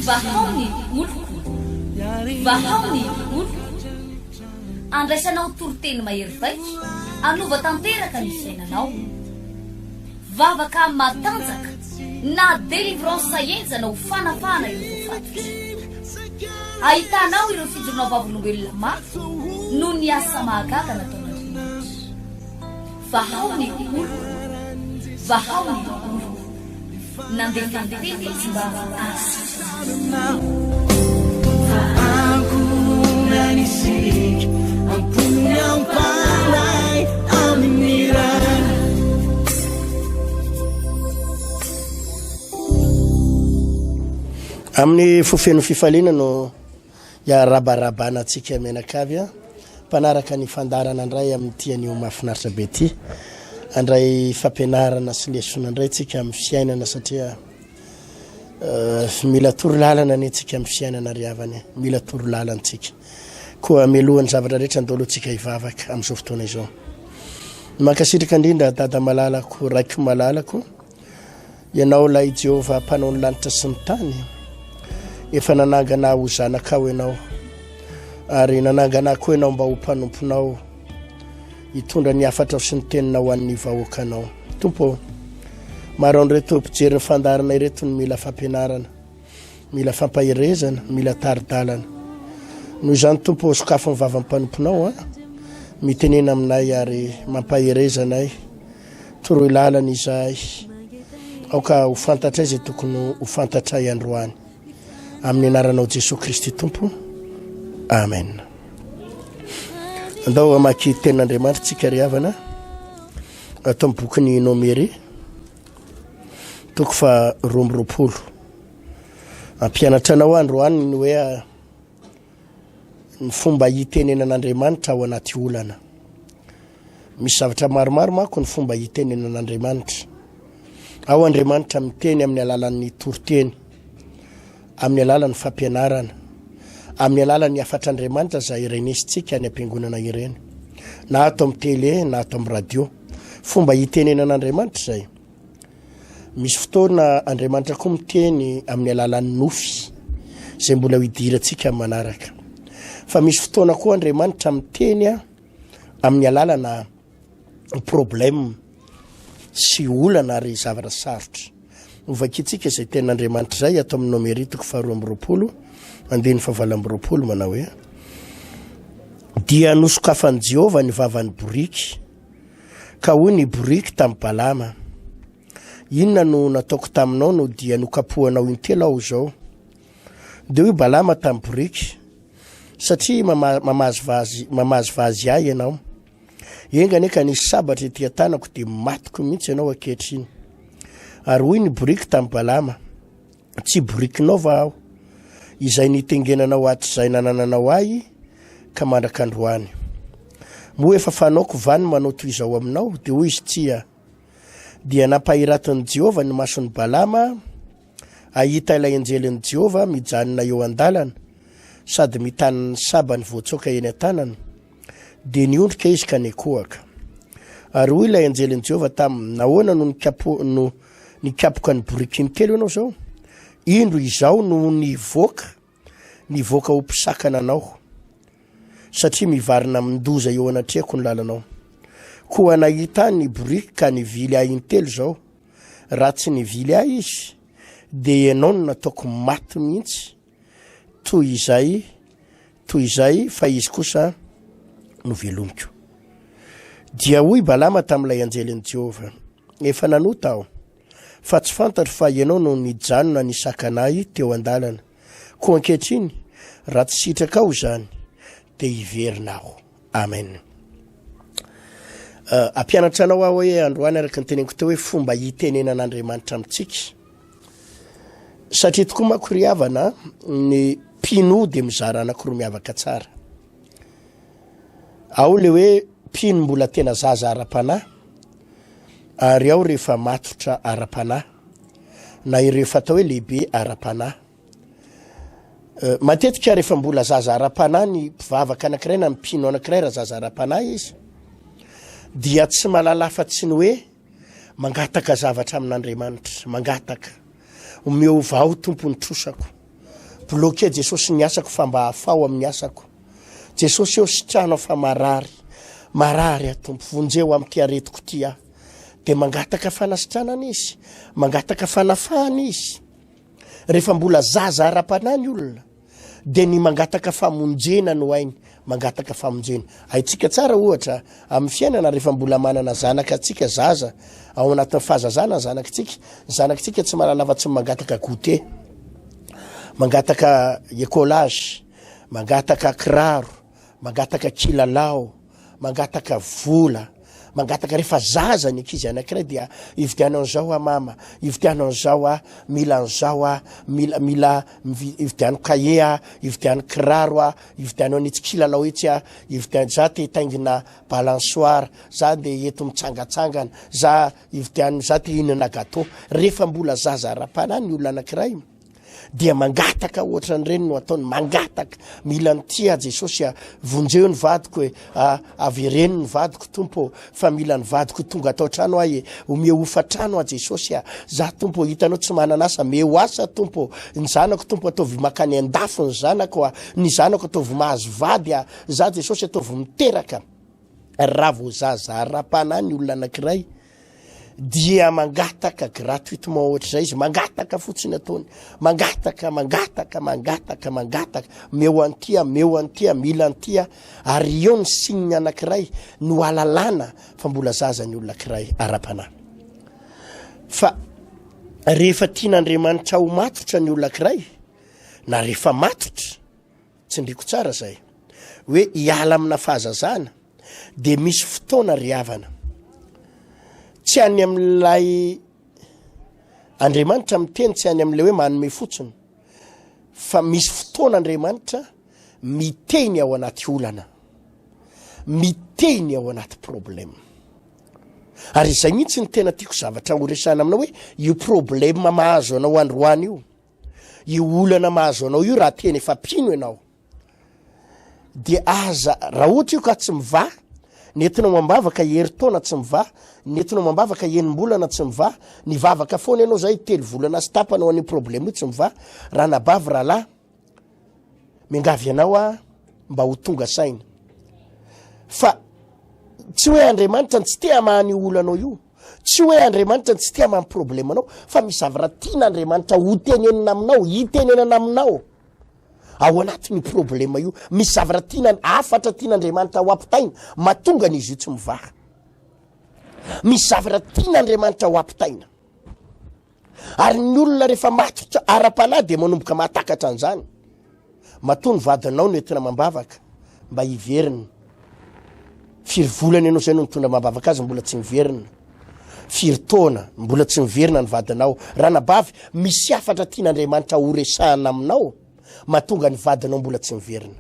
Vahao ny oloko, vahao ny oloko. Andraisanao toriteny mahery vaika, hanova tanteraka ny fiainanao. Vavaka matanjaka na délivrance henjana ho fanafahana ireo voafatotra. Ahitanao ireo fijoroana vavolombelona mafy noho ny asa mahagaga nataon'Andriamanitra. Vahao ny oloko, vahao ny oloko. Nandefa ny teny izy mba hahasitrana azy. Amin'ny fo feno fifaliana no iarabarabana antsika mianakavy a, mpanaraka ny fandaharana indray amin'ity anio mahafinaritra be ity. Handray fampianarana sy lesona indray tsika amin'ny fiainana satria Mila toro lalana anie tsika amin'ny fiainana ry havana e. Mila toro lalana tsika. Koa mialohan'ny zavatra rehetra andao aloha tsika hivavaka amin'izao fotoana izao. Mankasitraka indrindra Dada malalako, Raiko malalako. Ianao ilay Jehovah mpanao ny lanitra sy ny tany. Efa nanangana ahy ho zanakao ianao. Ary nanangana ahy koa ianao mba ho mpanomponao. Hitondra ny hafatrao sy ny teninao ho an'ny vahoakanao. Tompo ô, maro an'ireto mpijery ny fandaharana ireto no mila fampianarana, mila fampaherezana, mila tari-dalana. Noho izany Tompo ô, sokafy ny vavan'ny mpanomponao a, mitenena aminay ary mampahereza anay, toroy lalana izahay. Aoka ho fantatray izay tokony ho fantatray androany. Amin'ny anaranao Jesoa Kristy Tompo. Amen. Andao hamaky tenin'Andriamanitra tsika ry havana. Ato amin'ny bokin'ny Nomery toko fa 22. Ampianatra anao androany ny hoe ah, ny fomba hitenenan'Andriamanitra ao anaty olana. Misy zavatra maromaro manko ny fomba hitenenan'Andriamanitra. Ao Andriamanitra miteny amin'ny alalan'ny toriteny, amin'ny alalan'ny fampianarana, amin'ny alalan'ny hafatr'Andriamanitra izay renesintsika any am-piangonana ireny, na ato amin'ny tele na ato amin'ny radio. Fomba hitenenan'Andriamanitra izay. Misy fotoana Andriamanitra koa miteny amin'ny alalan'ny nofy, izay mbola ho idirantsika amin'ny manaraka. Fa misy fotoana koa Andriamanitra miteny amin'ny alalana problème sy olana ary zavatra sarotra. Hovakintsika izay tenin'Andriamanitra izay ato amin'ny Nomery toko faharoa amby roapolo, andininy fahavalo amby roapolo manao hoe Dia nosokafan'i Jehovah ny vavan'ny boriky, ka hoy ny boriky tamin'i Balama, Inona no nataoko taminao no dia nokapohanao intelo aho izao? Dia hoy Balama tamin'ny boriky, Satria mamazivazy mamazivazy ahy ianao. Enga anie ka nisy sabatra ety an-tanako dia matiko mihitsy ianao ankehitriny. Ary hoy ny boriky tamin'i Balama, Tsy borikinao va aho, izay nitengenanao hatrizay nanananao ahy ka mandrak'androany? Moa efa fanaoko va ny manao toy izao aminao? Dia hoy izy, Tsia. Dia nampahiratin'i Jehovah ny mason'i Balama hahita ilay anjelin'i Jehovah mijanona eo an-dalana sady mitana ny sabany voatsoaka eny an-tanany. Dia niondrika izy ka nikohaka. Ary hoy ilay anjelin'i Jehovah taminy, Nahoana no nikapo, no nikapoka ny boriky intelo ianao izao? Indro izaho no nivoaka, nivoaka ho mpisakana anao, satria mivarina amin-doza eo anatrehako ny lalanao. Koa nahita ahy ny boriky ka nivily ahy intelo izao. Raha tsy nivily ahy izy, dia ianao no nataoko maty mihitsy, toy izay toy izay fa izy kosa no velomiko. Dia hoy Balama tamin'ilay anjelin'i Jehovah, Efa nanota aho, fa tsy fantatro fa ianao no nijanona nisakana ahy teo an-dalana. Koa ankehitriny, raha tsy sitrakao izany, dia hiverina aho. Amen. Uh, ampianatra anao aho hoe androany araka ny teneniko teo hoe fomba hitenenan'Andriamanitra amintsika. Satria tokoa manko ry havana, ny mpino dia mizara anankiroa miavaka tsara. Ao le hoe mpino mbola tena zaza ara-panahy, ary ao rehefa matotra ara-panahy, na ireo efa atao hoe lehibe ara-panahy. Eh, matetika rehefa mbola zaza ara-panahy ny mpivavaka anankiray na ny mpino anankiray raha zaza ara-panahy izy, dia tsy mahalala afa-tsy ny hoe mangataka zavatra amin'Andriamanitra, mangataka. Omeo vao Tompo ny trosako. Bloquer Jesosy ny asako fa mba afaho amin'ny asako. Jesosy ô sitrano aho fa marary. Marary aho Tompo, vonjeo amin'ity aretiko ity aho. Dia mangataka fanasitranana izy, mangataka fanafahana izy. Rehefa mbola zaza ara-panahy ny olona dia ny mangataka famonjena no hainy, mangataka famonjena. Haintsika tsara ohatra amin'ny fiainana rehefa mbola manana zanaka antsika zaza, ao anatin'ny fahazazana ny zanakitsika, ny zanakitsika tsy mahalala afa-tsy ny mangataka goûter, mangataka écolage, mangataka kiraro, mangataka kilalao, mangataka vola, mangataka rehefa zaza ny ankizy anankiray dia ividiano an'izao aho mama, ividiano an'izao aho, mila an'izao aho, mila mila ividiano kahie aho, ividiano kiraro aho, ividiano an'itsy kilalao itsy aho, ividiano za te hitaingina balançoire, za ndeha eto mitsangatsangana, za ividiano za te hihinana gâteau. Rehefa mbola zaza ara-panahy ny olona anankiray dia mangataka ohatran'ireny no ataony, mangataka, mila an'ity aho Jesosy a, vonjeo ny vadiko e, avereno ny vadiko Tompo ô, fa mila ny vadiko tonga ato an-trano aho e, omeo hofa-trano aho Jesosy a, za Tompo ô, hitanao tsy manana asa, meo asa Tompo ô, ny zanako Tompo ataovy makany an-dafy ny zanako a, ny zanako ataovy mahazo vady a, za Jesosy ataovy miteraka. Raha vao zaza ara-panahy ny olona anankiray, dia mangataka gratuitement ohatr'izay izy, mangataka fotsiny ataony, mangataka, mangataka, mangataka, mangataka, meo an'ity aho, meo an'ity aho, mila an'ity aho, ary eo ny signe anankiray no alalana fa mbola zaza ny olona ankiray ara-panahy. Fa rehefa tian'Andriamanitra ho matotra ny olona ankiray, na rehefa matotra, Tsindriko tsara zay. Hoe hiala amina fahazazana dia misy fotoana ry havana. Tsy any amin'ilay Andriamanitra miteny, tsy any amin'ilay hoe manome fotsiny. Fa misy fotoana Andriamanitra miteny ao anaty olana. Miteny ao anaty problème. Ary izay mihitsy ny tena tiako zavatra horesahana aminao hoe io problème mahazo anao androany io. Io olana mahazo anao io raha tena efa mpino ianao dia aza raha ohatra io ka tsy mivaha nentinao am-bavaka herintaona tsy mivaha nentinao am-bavaka enim-bolana tsy mivaha nivavaka foana ianao zay telo volana sy tapany ho an'io problème io tsy mivaha ranabavy rahalahy miangavy anao aho mba ho tonga saina fa tsy hoe Andriamanitra ny tsy te hamaha an'io olanao io Tsy hoe Andriamanitra tsy tia maha problème anao fa misy zavatra tian'Andriamanitra ho tenenina aminao, hitenenana aminao ao anatin'io problème io. Misy zavatra tiana, hafatra tian'Andriamanitra ho ampitaina, mahatonga an'izy io tsy mivaha. Misy zavatra tian'Andriamanitra ho ampitaina. Ary ny olona rehefa matotra ara-panahy dia manomboka mahatakatra an'izany. Matoa ny vadinao no entina amam-bavaka mba hiverina. Firy volana ianao izay no nitondra amam-bavaka azy mbola tsy miverina. Firy taona mbola tsy miverina ny vadinao. Ranabavy, misy hafatra tian'Andriamanitra horesahana aminao mahatonga ny vadinao mbola tsy miverina.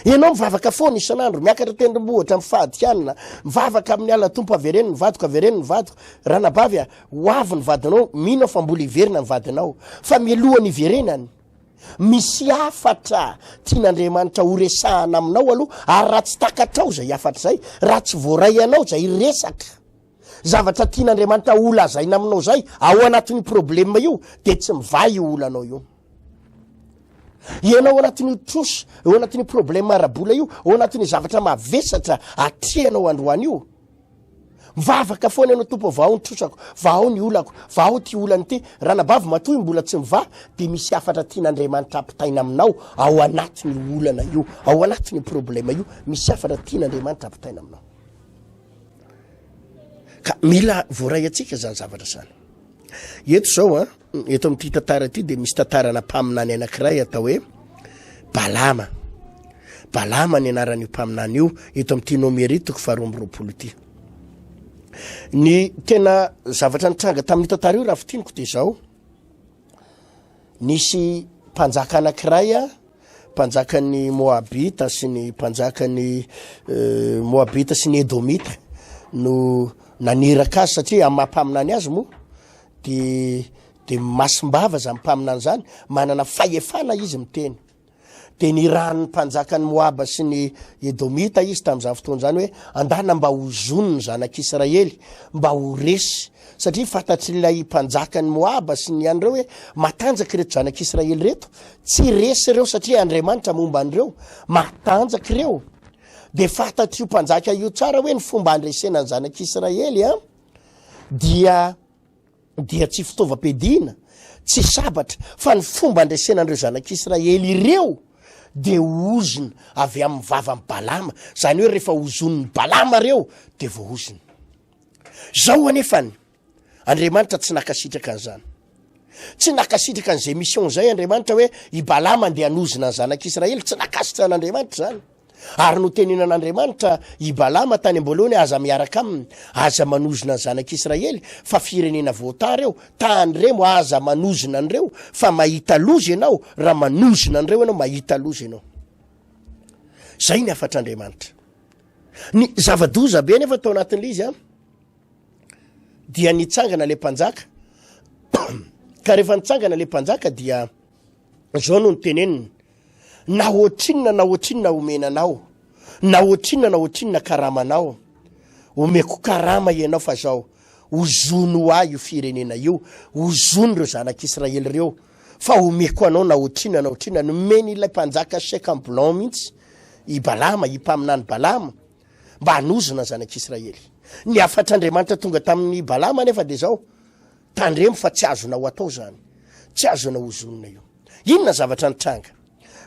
Ianao mivavaka foana isan'andro, miakatra tendrombohitra, mifady hanina, mivavaka amin'ny Allah, Tompo avereno ny vadiko, avereno ny vadiko. Ranabavy a, ho avy ny vadinao, mino aho fa mbola hiverina ny vadinao. Fa mialohan'ny hiverenany, misy hafatra tian'Andriamanitra horesahana aminao aloha, ary raha tsy takatrao izay hafatra izay, raha tsy voaray anao izay resaka, zavatra tian'Andriamanitra holazaina aminao izay, ao anatin'io problème io, dia tsy mivaha io olanao io. Ianao ao anatin'io trosa, eo anatin'io problème ara-bola io, ao anatin'io zavatra mavesatra atrehanao androany io. Mivavaka foana ianao, Tompo, vahao ny trosako, vahao ny olako, vahao ity olana ity. Ranabavy matoa mbola tsy mivaha dia misy hafatra tian'Andriamanitra ampitaina aminao ao anatin'io olana io, ao anatin'io problème io, misy hafatra tian'Andriamanitra ampitaina aminao. Ka mila voaray antsika izany zavatra izany. Eto izao an, eto amin'ity tantara ity dia misy tantarana mpaminany anankiray atao hoe Balama. Balama ny anaran'io mpaminany io eto amin'ity Nomery toko faharoa amby roapolo ity. Ny tena zavatra nitranga tamin'io tantara io raha fintiniko dia izao, nisy mpanjaka anankiray a, mpanjakan'ny Moabita sy ny mpanjakan'ny eh, Moabita sy ny Edomita no naniraka azy satria amin'ny maha mpaminany azy moa de de masim-bava zany mpaminany zany, manana fahefana izy miteny. Dia nirahan'ny mpanjakan'i Moaba sy ny Edomita izy tamin'izany fotoana izany hoe, Andana mba hozony ny zanak'Israely, mba ho resy. Satria fantatr'ilay mpanjakan'i Moaba sy ny an'ireo hoe, matanjaka ireto zanak'Israely ireto, tsy resy ireo satria Andriamanitra momba an'ireo, matanjaka ireo. Dia fantatr'io mpanjaka io tsara hoe ny fomba handresena ny zanak'Israely an, dia dia tsy fitaovam-piadiana, tsy sabatra, fa ny fomba andresena an'ireo zanak'Israely ireo dia ozona avy amin'ny vavan'i Balama. Izany hoe rehefa ozonin'i Balama ireo dia voaozona. Izao anefany, Andriamanitra tsy nakasitraka an'izany. Tsy nakasitraka an'izay mission izay Andriamanitra hoe i Balama andeha hanozona ny zanak'Israely, tsy nakasitrahan'Andriamanitra izany. Ary noteneninan'Andriamanitra i Balama tany am-boalohany hoe, Aza miaraka aminy, aza manozona ny zanak'Israely, fa firenena voatahy ireo, tandremo, aza manozona an'ireo, fa mahita loza ianao, raha manozona an'ireo ianao, mahita loza ianao. Izay ny hafatr'Andriamanitra. Ny zava-doza be nefa tao anatin'ilay izy an, dia nitsangana ilay mpanjaka, ka rehefa nitsangana ilay mpanjaka dia izao no noteneniny, Na ohatrinona na ohatrinona omena anao, na ohatrinona na ohatrinona karamanao, omeko karama ianao fa zao, ozony ho ahy io firenena io, ozony ireo zanak'Israely ireo, fa omeko anao na ohatrinona na ohatrinona. Nomeny ilay mpanjaka chèque en blanc mihitsy i Balama, i mpaminany Balama, mba hanozona ny zanak'Israely. Ny hafatr'Andriamanitra tonga tamin'i Balama anefa dia zao, Tandremo fa tsy azonao atao zany. Tsy azonao ozonina io. Inona zavatra nitranga?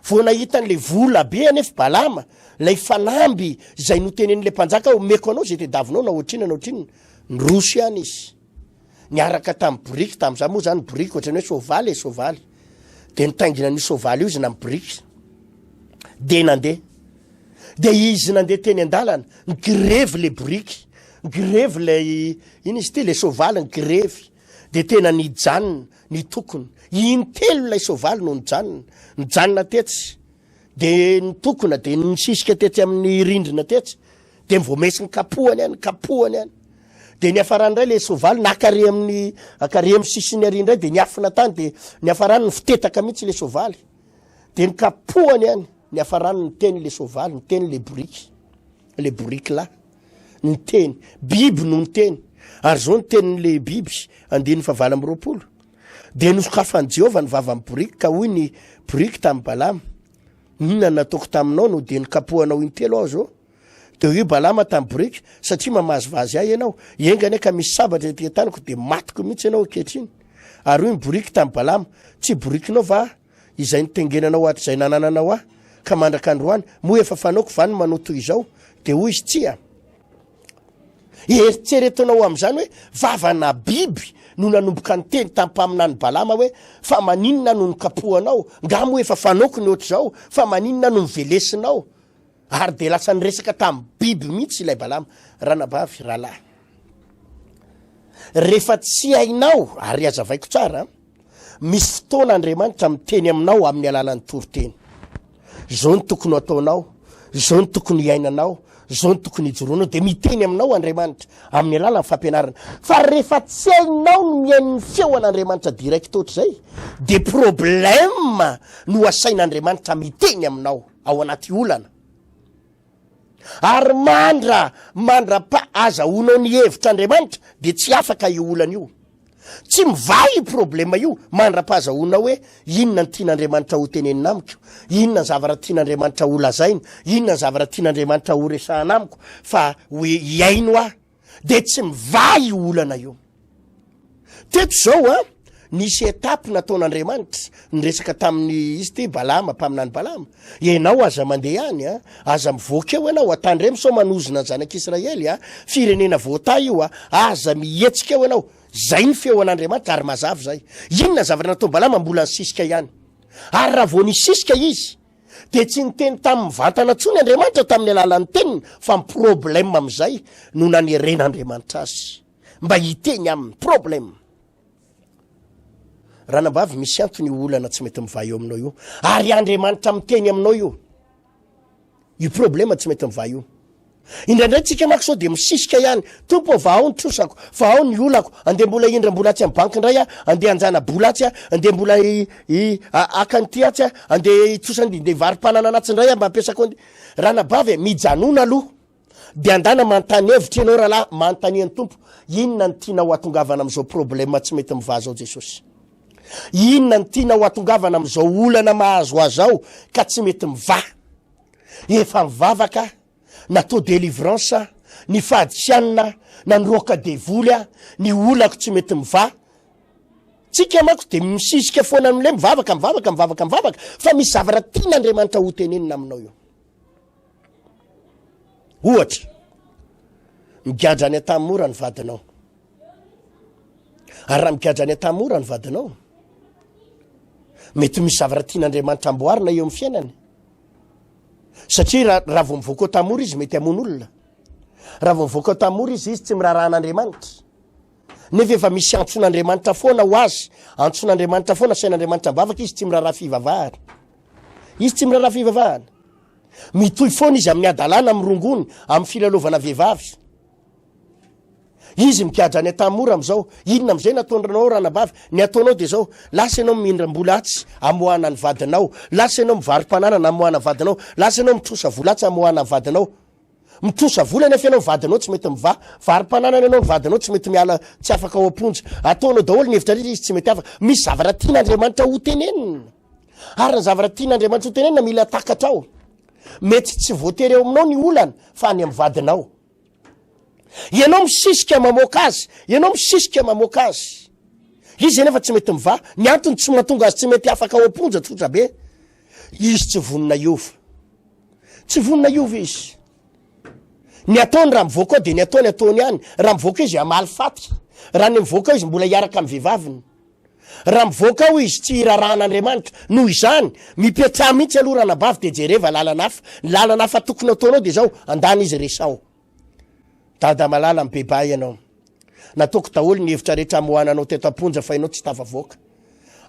Vao nahita an'ilay vola be anefa Balama, ilay fanamby izay notenenin'ilay mpanjaka, omeko anao izay tediavinao na ohatrinona na ohatrinona. Niroso ihany izy. Niaraka tamin'ny boriky, tamin'izany moa izany boriky ohatran'ny hoe soavaly e, soavaly. Dia nitaingina an'io soavaly io izy na boriky. Dia nandeha. Dia izy nandeha teny an-dalana, nigrevy ilay boriky, nigrevy ilay, ino izy ity, ilay soavaly nigrevy. Dia tena nijanona, nitokona. Intelo ilay soavaly no nijanona. Nijanona tetsy, dia nitokona, dia nisisika tetsy amin'ny rindrina tetsy. Dia vao mesy nikapohany ihany, nikapohany ihany. Dia niafarany indray ilay soavaly, naka ary amin'ny, naka ary amin'ny sisiny ary indray, dia niafina tany, dia niafarany nifitetaka mihitsy ilay soavaly. Dia nikapohany ihany. Niafarany niteny le soavaly, niteny le boriky, le boriky lahy, niteny, biby no niteny, ary zao ny tenin'le biby, andininy faha 28, Dia nosokafan'i Jehovah ny vavan'ny boriky, ka hoy ny boriky tamin'i Balama, Inona no nataoko taminao no dia nokapohanao intelo aho zao? Dia hoy Balama tamin'ny boriky, Satria mamazivazy ahy ianao, enga anie ka misy sabatra ety an-taniko, dia matiko mihitsy ianao ankehitriny. Ary hoy ny boriky tamin'i Balama, Tsy borikinao va aho? izay nitengenanao hatrizay nanananao ahy, ka mandraka androany, moa efa fanaoko va ny manao toy izao? Dia hoy izy, Tsia. Eritreretinao amin'izany hoe vavana biby no nanomboka niteny tamin'ny mpaminany Balama hoe, Fa maninona no nokapohanao? Nga moa efa fanaoko ny ohatr'izao? Fa maninona no novelesinao? Ary dia lasa niresaka tamin'ny biby mihitsy ilay Balama. Ranabavy, rahalahy, rehefa tsy hainao, ary hazavaiko tsara, Misy fotoana Andriamanitra miteny aminao amin'ny alalan'ny toriteny. Izao no tokony ho ataonao, izao no tokony hiainanao, izao no tokony hijoroanao, dia miteny aminao Andriamanitra amin'ny alalan'ny fampianarana. Fa rehefa tsy hainao ny mihaino ny feo an'Andriamanitra direct ohatr'izay, dia problème no asain'Andriamanitra miteny aminao ao anaty olana. Ary mandra mandra-pa azahoanao ny hevitr'Andriamanitra dia tsy afaka io olana io. Tsy mivaha io problema io mandra-pahazahoanao hoe inona ny tian'Andriamanitra ho tenenina amiko, inona ny zavatra tian'Andriamanitra ho lazaina, inona ny zavatra tian'Andriamanitra ho resahana amiko fa hoe hihaino aho. Dia tsy mivaha io olana io. Teto izao an, nisy étape nataon'Andriamanitra, niresaka tamin'ny izy ty Balama, mpaminany Balama. Ianao aza mandeha any an, aza mivoaka eo ianao, atandremo sao manozona ny zanak'Israely an, firenena voatahy io an, aza mihetsika eo ianao. Zay ny feo an'Andriamanitra ary mazava izay. Inona ny zavatra nataon'i Balama? Mbola nisisika ihany. Ary raha vao nisisika izy, dia tsy niteny taminy mivantana intsony Andriamanitra tamin'ny alalan'ny teniny, fa ny problème amin'izay no naneren'Andriamanitra azy. mba hiteny aminy problème ranabavy misy antony io olana tsy mety mivaha eo aminao io ary andriamanitra miteny aminao io io problema tsy mety mivaha io. Indraindray tsika manko sao dia misisika ihany, Tompo ô vahao ny trosako, vahao ny olako, andeha mbola hindram-bola atsy amin'ny banky indray aho, andeha hanjana-bola atsy aho, andeha mbola haka an'ity atsy aho, andeha hitrosa an'ity, andeha hivaro-pananana atsy indray aho mba hampiasako an'ity. Ranabavy e, mijanona aloha. Dia andana manontany hevitra ianao rahalahy, manontania ny Tompo, inona no tianao hatongavana amin'izao problème tsy mety mivaha zao Jesosy? Inona no tianao hatongavana amin'izao olana mahazo ahy zao ka tsy mety mivaha? Efa nivavaka aho, natao délivrance aho, nifady fianina aho, nandroaka devoly aho, ny olako tsy mety mivaha. Tsika manko dia misisika foana amin'ilay mivavaka, mivavaka, mivavaka, mivavaka, fa misy zavatra tian'Andriamanitra hotenenina aminao eo. Ohatra, migadra any Antanimora ny vadinao. Ary raha migadra any Antanimora ny vadinao, mety misy zavatra tian'Andriamanitra amboarina eo amin'ny fiainany. Satria raha, raha vao mivoaka ao Antanimora izy mety hamono olona. Raha vao mivoaka ao Antanimora izy, izy tsy miraharaha an'Andriamanitra. Nefa efa misy antson'Andriamanitra foana ho azy, antson'Andriamanitra foana, asain'Andriamanitra mivavaka izy, tsy miraharaha fivavahana. Izy tsy miraharaha fivavahana. Mitohy foana izy amin'ny hadalana, amin'ny rongony, amin'ny filalaovana vehivavy. Izy migadra any Antanimora amin'izao. Inona amin'izay no ataonao ranabavy? Ny ataonao dia izao, lasa ianao mihindram-bola atsy amoahana ny vadinao, lasa ianao mivaro-pananana amoahana ny vadinao, lasa ianao mitrosa vola atsy amoahana ny vadinao. Mitrosa vola nefa ianao vadinao tsy mety mivaha, varo-pananana ianao ny vadinao tsy mety miala tsy afaka ao am-ponja. Ataonao daholo ny hevitra rehetra izy tsy mety afaka. Misy zavatra tian'Andriamanitra hotenenina. Ary ny zavatra tian'Andriamanitra hotenenina mila takatrao. Mety tsy voatery eo aminao ny olana fa any amin'ny vadinao. Ianao misisika mamoaka azy, ianao misisika mamoaka azy. Izy anefa tsy mety mivaha. Ny antony tsy mahatonga azy tsy mety afaka ao am-ponja tsotra be. Izy tsy vonona hiova. Tsy vonona hiova izy. Ny ataony raha mivoaka ao dia ny ataony ataony ihany. Raha mivoaka izy hamaly faty. Raha ny mivoaka ao izy mbola hiaraka amin'ny vehivaviny. Raha mivoaka ao izy tsy hiraharaha an'Andriamanitra. Noho izany, mipetraha mihitsy aloha ranabavy dia jereva lalana hafa. Ny lalana hafa tokony ataonao dia izao, andana izy resaho. Dada malala mibebaha ianao. Nataoko daholo ny hevitra rehetra hamoahana anao teto am-ponja fa ianao tsy tafavoaka.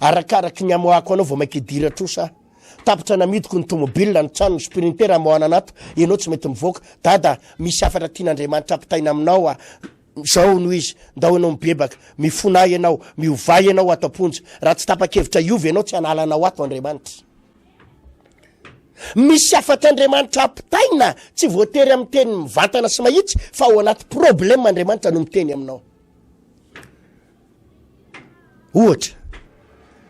Arakaraky ny hamoahako anao vao mainka hidira trosa aho. Tapitra namidiko ny tomobile, ny trano, ny sprinter hamoahana an'ato, ianao tsy mety mivoaka. Dada, misy hafatra tian'Andriamanitra ampitaina aminao aho. Izao no izy, ndao ianao mibebaka, mifonà ianao, miovà ianao ato am-ponja. Raha tsy tapa-kevitra hiova ianao, tsy hanala anao ato Andriamanitra. Misy hafatr'Andriamanitra ampitaina, tsy voatery amin'ny teny mivantana sy mahitsy, fa ao anaty problème Andriamanitra no miteny aminao. Ohatra,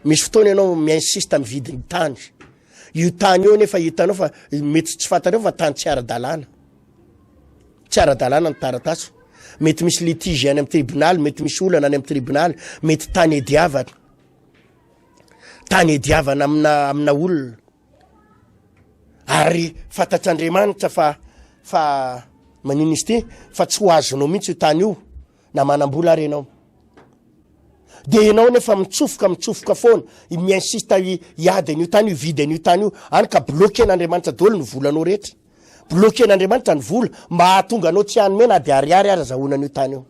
misy fotoana ianao mi-insiste mividy ny tany. Io tany io nefa hitanao fa mety tsy fantatrao fa tany tsy ara-dalàna. Tsy ara-dalàna ny taratasy. Mety misy litige any amin'ny tribonaly, mety misy olana any amin'ny tribonaly, mety tany iadiavana. Tany iadiavana amina amina olona. Ary fantatr'Andriamanitra fa fa maninona izy ity? Fa tsy ho azonao mihitsy io tany io na manam-bola ary ianao. Dia ianao nefa mitsofoka mitsofoka foana, mi-insiste hiady an'io tany io, hividy an'io tany io, any ka bloquer-n'Andriamanitra daholo ny volanao rehetra. Bloquer-n'Andriamanitra ny vola mba hahatonga anao tsy hanome na dia ariary aza azahoana an'io tany io.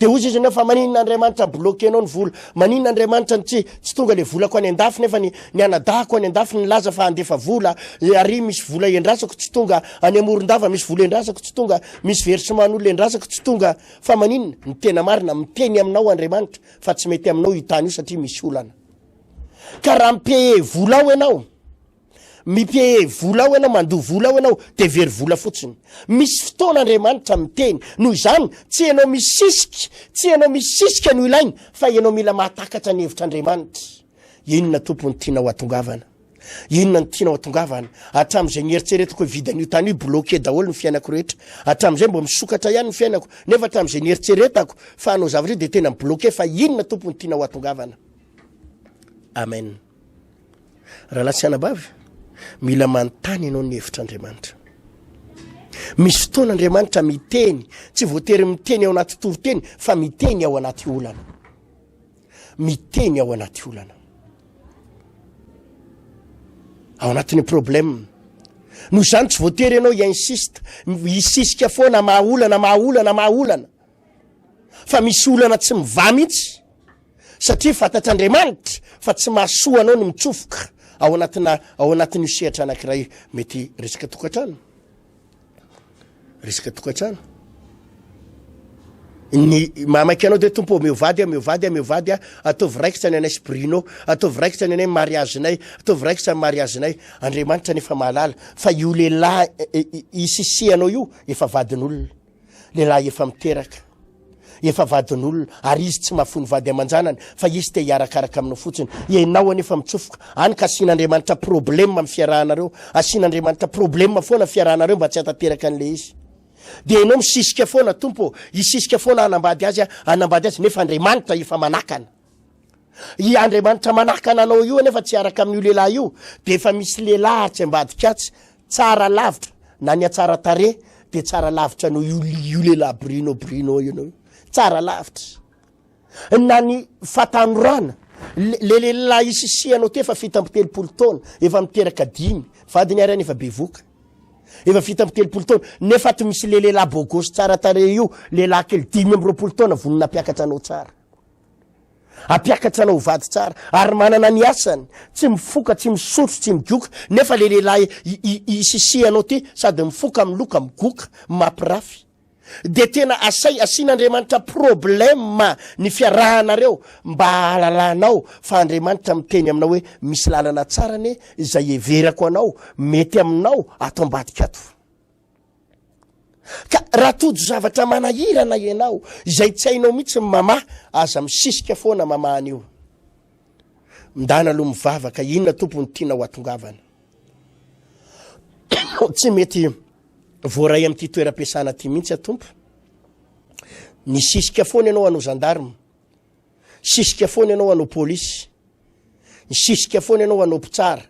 Dia hozy izy fa maninona Andriamanitra bloquer-nao ny vola? Maninona Andriamanitra ny tsy tsy tonga le volako any an-dafy nefa ny ny anadahako any an-dafy nilaza fa handefa vola, ary misy vola endrasako tsy tonga, any Morondava misy vola endrasako tsy tonga, misy versement-n'olona endrasako tsy tonga. Fa maninona? Ny tena marina, miteny aminao Andriamanitra fa tsy mety aminao io tany io satria misy olana. Ka raha mi-payer vola ao ianao, Mi-payer vola ao ianao, mandoa vola ao ianao, dia very vola fotsiny. Misy fotoana Andriamanitra miteny. Noho izany, tsy ianao misisika, tsy ianao misisika no ilaina, fa ianao mila mahatakatra ny hevitr'Andriamanitra. Inona Tompo no tianao hatongavana? Inona no tianao hatongavana? Hatramin'izay nieritreretiko hividy an'io tany io, bloqué daholo ny fiainako rehetra. Hatramin'izay mbo misokatra ihany ny fiainako, nefa hatramin'izay nieritreretako fa hanao zavatra io dia tena mi-bloqué, fa inona Tompo no tianao hatongavana? Amen. Rahalahy sy anabavy, mila manontany ianao ny hevitr'Andriamanitra. Misy fotoana Andriamanitra miteny, tsy voatery miteny ao anaty toriteny, fa miteny ao anaty olana. Miteny ao anaty olana. Ao anatin'ny problème. Noho izany tsy voatery ianao hi-insiste, hisisika foana maha olana, maha olana, maha olana. Fa misy olana tsy mivaha mihitsy. Satria fantatr'Andriamanitra fa tsy mahasoa anao ny mitsofoka ao anatina ao anatin'io sehatra anankiray mety resaka tokantrano. Resaka tokantrano. Ny mahamaika anao dia tompo omeo vady aho, omeo vady aho, omeo vady aho, ataovy raikitra ny anay sy Bruno, ataovy raikitra ny anay mariazinay, ataovy raikitra ny mariazinay. Andriamanitra nefa mahalala fa io lehilahy isisihanao io efa vadin'olona. Lehilahy efa miteraka. Efa vadin'olona ary izy tsy mahafoy ny vady aman-janany fa izy te hiarakaraka aminao fotsiny. Ianao anefa mitsofoka. Any ka asian'Andriamanitra problème amin'ny fiarahanareo. Asian'Andriamanitra problème foana fiarahanareo mba tsy hahatanteraka an'ilay izy. Dia ianao misisika foana, Tompo ô, hisisika foana hanambady azy aho, hanambady azy, nefa Andriamanitra efa manakana. I Andriamanitra manakana anao io anefa tsy hiaraka amin'io lehilahy io, dia efa misy lehilahy atsy ambadika atsy, tsara lavitra, na ny hatsara-tarehy dia tsara lavitra noho io, io lehilahy Bruno Bruno io, io. Tsara lavitra. Na ny fahatanorana, le, le lehilahy isisihanao ty efa 37 taona, efa miteraka dimy, vadiny ary any efa bevoka. Efa 37 taona, nefa ato misy le lehilahy bogosy tsara tarehy io, lehilahy kely 25 taona vonona hampiakatra anao tsara. Hampiakatra anao ho vady tsara, ary manana ny asany, tsy mifoka, tsy misotro, tsy migoka, nefa le lehilahy isisihanao ty sady mifoka, miloka, migoka, mampirafy. Dia tena asay asian'Andriamanitra problème ny fiarahanareo mba hahalalanao fa Andriamanitra miteny aminao hoe misy lalana tsara anie izay heverako anao mety aminao ato ambadika ato. Ka raha tojo zavatra manahirana ianao izay tsy hainao mihitsy ny mamaha, aza misisika foana mamaha an'io. Mindana aloha mivavaka, inona Tompo no tianao hatongavana? Tsy mety voaray amin'ity toeram-piasana ity mihitsy aho Tompo. Nisisika foana ianao hanao gendarme, sisika foana ianao hanao polisy, nisisika foana ianao hanao mpitsara,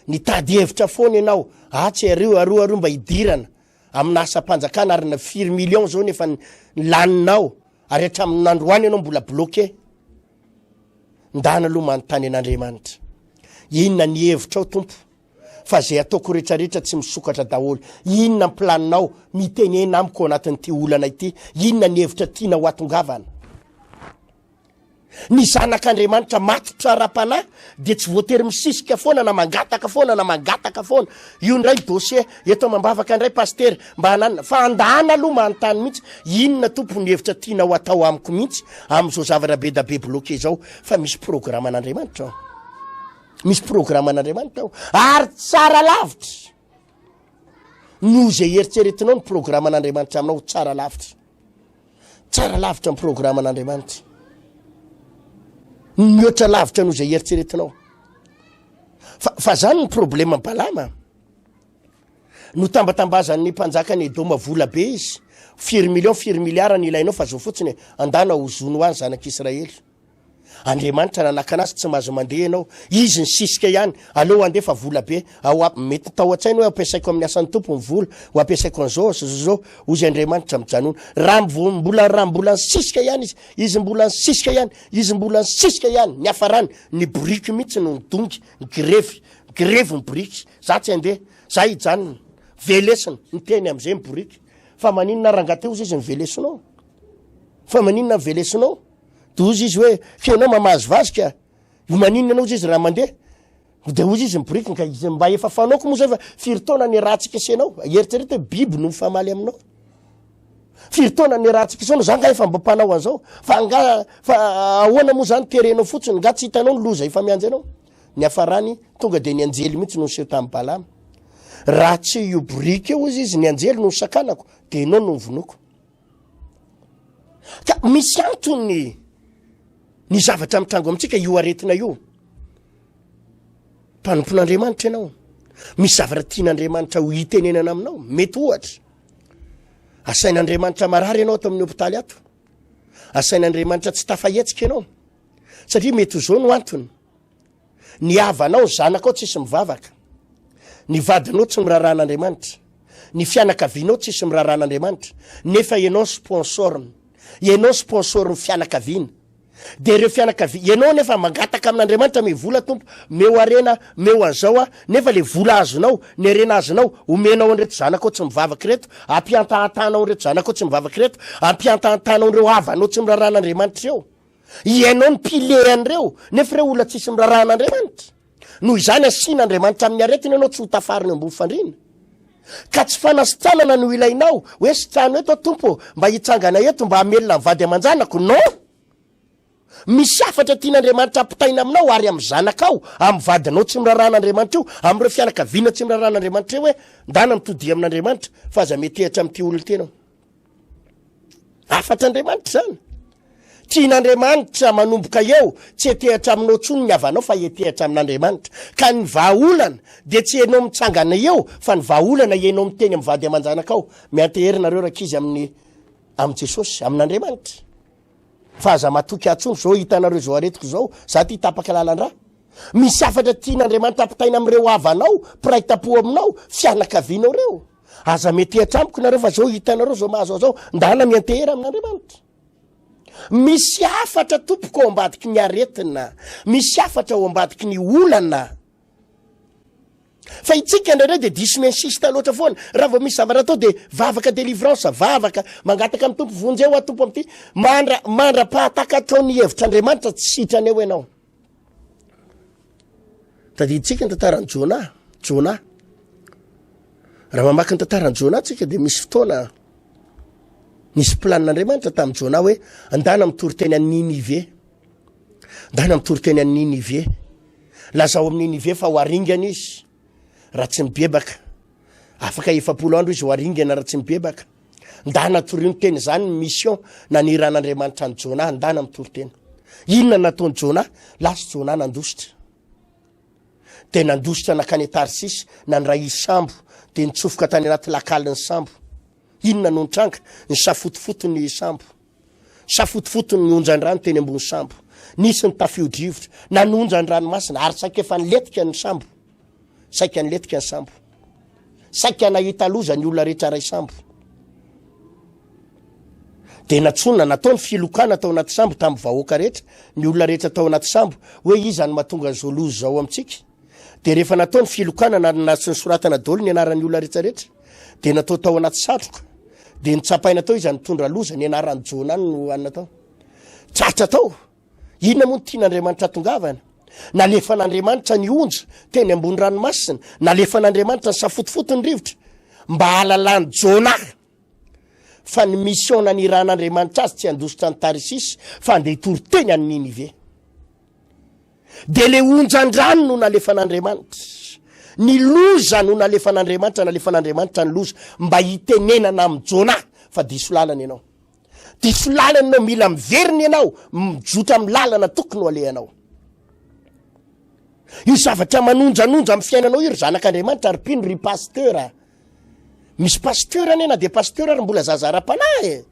nitady hevitra foana ianao atsy ario aroa aroa mba hidirana amina asam-panjakana ary na firy million zao nefa ny laninao ary hatramin'ny nandroany ianao mbola bloqué. Ndana aloha manontany an'Andriamanitra. Inona ny hevitrao Tompo? Fa zay ataoko retraretra tsy misokatra daholo. Inona ny planinao? Mitenena amiko ao anatin'ity olana ity. Inona ny hevitra tianao hatongavana? Ny zanak'Andriamanitra matotra ara-panahy dia tsy voatery misisika foana na mangataka foana na mangataka foana. Io indray dossier eto amam-bavaka indray pasitera mba hananina fa andana aloha manontany mihitsy inona tompo ny hevitra tianao atao amiko mihitsy amin'izao zavatra be da be bloqué izao fa misy programan'Andriamanitra ao. Misy programan'Andriamanitra ao ary tsara lavitra noho izay eritreretinao ny programan'Andriamanitra aminao tsara lavitra. Tsara lavitra ny programan'Andriamanitra. Mihoatra lavitra noho izay eritreretinao. Fa, fa zany ny problema Balama. Notambatambazan'ny mpanjakan'i Edoma vola be izy. Firy million, firy milliard ny ilainao fa zao fotsiny e, andana ho zono ho any zanak'Israely. Andriamanitra nanakana azy tsy mahazo mandeha ianao. Izy nisisika ihany, aleo handeha fa vola be. Ao ap, mety tao an-tsainy hoe ampiasaiko amin'ny asan'ny Tompo ny vola, ho ampiasaiko an'izao, sy zao. Hozy Andriamanitra mijanona. Raha mbo, mbola, raha mbola nisisika ihany izy, izy mbola nisisika ihany, izy mbola nisisika ihany, niafarany, ny boriky mihitsy no nidongy, nigrevy, grevy ny boriky. Za tsy handeha, za hijanona. Velesina, niteny am'izay ny boriky. Fa maninona rangahy teo hozy izy nivelesinao? Fa maninona nivelesinao? De hozy izy hoe, f'ianao mamazivazy ka, maninona anao hozy izy raha mandeha? De hozy izy miboriky, ka izy mba efa fanaoko moa zay fa firy taona niarahantsika sy ianao? Eritrereto hoe biby no mifamaly aminao. Firy taona niarahantsika sy ianao, za nga efa mba mpanao an'izao? Fa nga, fa ahoana moa zany terenao fotsiny, nga tsy hitanao ny loza efa miandry anao? Niafarany, tonga de ny anjely mihitsy no niseho tamin'i Balama. Raha tsy io boriky io hozy izy, ny anjely no nosakanako, de ianao no novonoiko. Ka misy antony ny zavatra mitrango amintsika io aretina io. Mpanompon'Andriamanitra ianao. Misy zavatra tian'Andriamanitra ho hitenenana aminao. Mety ohatra. Asain'Andriamanitra marary ianao ato amin'ny hopitaly ato. Asain'Andriamanitra tsy tafahetsika ianao. Satria mety ho zao no antony. Ny havanao, ny zanakao tsisy mivavaka. Ny vadinao tsy miraharaha an'Andriamanitra. Ny fianakavianao tsisy miraharaha an'Andriamanitra. Nefa ianao sponsor-ny. Ianao sponsor-n'ny fianakaviana. Dia ireo fianakaviana, ianao nefa mangataka amin'Andriamanitra, meo vola Tompo, meo harena, meo an'izao aho, nefa le vola azonao, ny harena azonao, omenao an'ireto zanakao tsy mivavaka ireto, ampihantahantanao an'ireto zanakao tsy mivavaka ireto, ampihantahantanao an'ireo havanao tsy miraharaha an'Andriamanitra ireo. Ianao ny pilier an'ireo, nefa ireo olona tsisy miraharaha an'Andriamanitra. Noho izany asian'Andriamanitra amin'ny aretina ianao tsy ho tafarina eo ambony fandriana. Ka tsy fanasitranana no ilainao, hoe sitrano eto aho Tompo ô, mba hitsangana eto mba hamelona ny vady aman-janako. Non! Misy hafatra tian'Andriamanitra ampitaina aminao ary amin'ny zanakao, amin'ny vadinao tsy miraharaha an'Andriamanitra io, amin'ireo fianakaviana tsy miraharaha an'Andriamanitra io hoe, ndana mitodiha amin'Andriamanitra fa aza metehatra amin'ity olona ity ianao. Hafatr'Andriamanitra izany. Tian'Andriamanitra manomboka eo, tsy hetehatra aminao intsony ny havanao fa hetehatra amin'Andriamanitra. Ka ny vahaolana dia tsy ianao mitsangana eo fa ny vahaolana ianao miteny amin'ny vady aman-janakao. Miantehery nareo rankizy amin'ny amin'i Jesosy, amin'Andriamanitra. Fa aza matoky ahy tsony zao hitanareo zao aretiko zao za ty tapaka lalandra. Misy hafatra tian'Andriamanitra ampitaina amin'ireo havanao, mpiray tampo aminao, fianakavianao reo. Aza metehatra amiko nareo fa zao hitanareo zao mahazo ahy zao, ndana miantehera amin'Andriamanitra. Misy hafatra tompoko ao ambadiky ny aretina, misy hafatra ao ambadiky ny olana. Fa itsika indraindray dia diso mi-insiste loatra foana. Raha vao misy zavatra atao dia vavaka délivrance, vavaka, mangataka amin'ny Tompo, vonjeo aho Tompo amin'ity. Mandra, mandra-pahatakatrao ny hevitr'Andriamanitra tsy sitrana eo ianao. Tadidintsika ny tantaran'i Jona, Jona. Raha mamaky ny tantaran'i Jona tsika dia misy fotoana nisy planin'Andriamanitra tamin'i Jona hoe andana mitory teny any Ninive. Ndana mitory teny any Ninive. Lazao amin'i Ninive fa ho aringana izy raha tsy mibebaka. Afaka 40 andro izy ho aringana raha tsy mibebaka. Ndana torio ny teny izany ny mission naniran'Andriamanitra an'i Jona, ndana mitory teny. Inona nataon'i Jona? Lasa Jona nandositra. Dia nandositra nankany Tarsisy, nandray sambo, dia nitsofoka tany anaty lakalin'ny sambo. Inona no nitranga? Nisafotofoto ny sambo. Safotofoto ny onjan-drano teny ambony sambo. Nisy ny tafio-drivotra, nanonja ny ranomasina ary saika efa nilentika ny sambo. Saika nilentika ny sambo. Saika nahita loza ny olona rehetra ray sambo. Dia natsoina, natao ny filokana tao anaty sambo tamin'ny vahoaka rehetra, ny olona rehetra tao anaty sambo, hoe iza no mahatonga an'izao loza izao amintsika. Dia rehefa natao ny filokana na nosoratana daholo ny anaran'ny olona rehetra rehetra, dia natao tao anaty satroka, dia notsapaina tao iza nitondra loza, ny anaran'i Jona no anona tao. Tratra tao. Inona moa no tian'Andriamanitra hatongavana? Nalefan'Andriamanitra ny onja teny ambony ranomasina, nalefan'Andriamanitra ny safotofoto ny rivotra mba hahalalan'i Jona fa ny mission nanirahan'Andriamanitra azy tsy handositra an'i Tarsisy fa handeha hitory teny any Ninive. Dia le onjan-drano no nalefan'Andriamanitra. Ny loza no nalefan'Andriamanitra, nalefan'Andriamanitra ny loza mba hitenenana amin'i Jona fa diso lalana ianao. Diso lalana ianao, mila miverina ianao, mizotra amin'ny lalana tokony ho alehanao. Io zavatra manonjanonja amin'ny fiainanao io ry zanak'Andriamanitra, ry mpino, ry pasteur. Misy pasteur anie na dia pasteur ary mbola zaza ara-panahy e.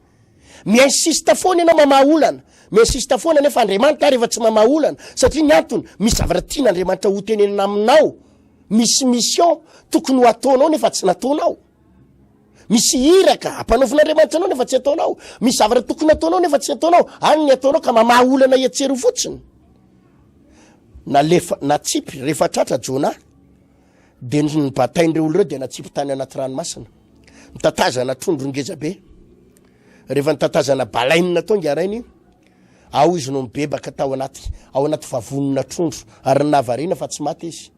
Mi-insiste foana ianao mamaha olana. Mi-insiste foana nefa Andriamanitra ary efa tsy mamaha olana. Satria ny antony, misy zavatra tian'Andriamanitra hotenenina aminao. Misy mission tokony ho ataonao nefa tsy nataonao. Misy iraka ampanaovin'Andriamanitra anao nefa tsy ataonao. Misy zavatra tokony ataonao nefa tsy ataonao. Any ny ataonao ka mamaha olana etsy eroa fotsiny. Nalefa, natsipy rehefa tratra Jonah. Dia ny nibatain'ireo olona ireo dia natsipy tany anaty ranomasina. Nitatazana trondro ngeza be. Rehefa nitatazana baleine tao ingarainy, ao izy no nibebaka tao anaty, ao anaty vavonina trondro. Ary ny nahavariana fa tsy maty izy.